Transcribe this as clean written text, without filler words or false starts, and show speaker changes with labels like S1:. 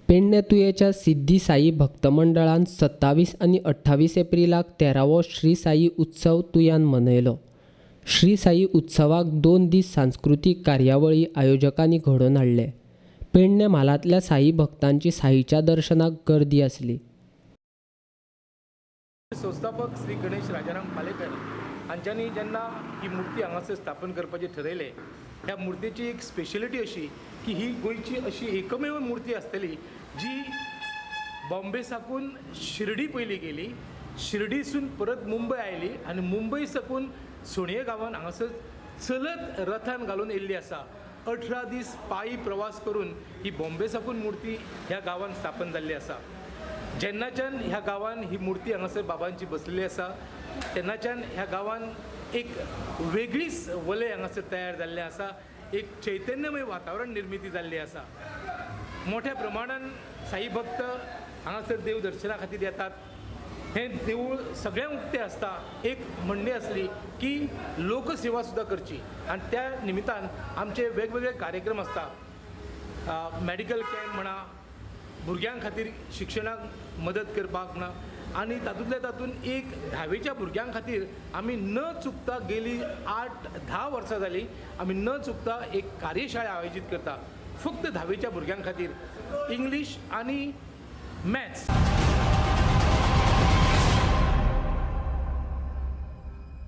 S1: पेडणे तुयेच्या सिद्धी साई भक्त मंडळान 27 आनी 28 एप्रिलाक 13वो श्री साई उत्सव तुयान मनयलो. श्री साई उत्सवाक 2 दीस सांस्कृतीक कार्यावळी आयोजकांनी घडोवन हाडले. पेडणे म्हालांतल्या साई भक्तांची साईच्या दर्शनाक गर्दी आसली.
S2: संस्थापक श्री गणेश राजाराम पालेकर हांच्यांनी जेन्ना ही मूर्ती हांगासर स्थापन करपाचें ठरयलें, ह्या मूर्तीची एक स्पेशलिटी अशी की ही गोंयची अशी एकमेव मूर्ती आसतली जी बॉम्बे साकून शिर्डी पयली गेली, शिर्डीसून परत मुंबय आयली आनी मुंबय साकून सोणये गांवान हांगासर चलत रथान घालून येयल्ली आसा. 18 दीस पायी प्रवास करून ही बॉम्बे साकून मूर्ती ह्या गांवान स्थापन जाल्ली आसा. जेन्नाच्यान ह्या गांवान ही मूर्ती हांगासर बाबांची बसलेली आसा तेन्नाच्यान ह्या गांवान एक वेगळीच वलय हांगासर तयार जाल्लें आसा, एक चैतन्यमय वातावरण निर्मिती जाल्ली आसा. मोठ्या प्रमाणान साई भक्त हांगासर देव दर्शना खातीर येतात. हें देवूळ सगळ्यांक उक्तें आसता. एक म्हणणें आसली की लोकसेवा सुद्दां करची आनी त्या निमित्तान आमचे वेगवेगळे कार्यक्रम आसता. मेडिकल कॅम्प म्हणा, भुरग्यां खातीर शिक्षणाक मदत करपाक म्हणा, आनी तातूंतल्या तातूंत एक धावेच्या भुरग्यां खातीर आमी न चुकता गेली 8-10 वर्सां जालीं आमी न चुकता एक कार्यशाळा आयोजीत करता फक्त धावेच्या भुरग्यां खातीर, इंग्लीश आनी मॅथ्स.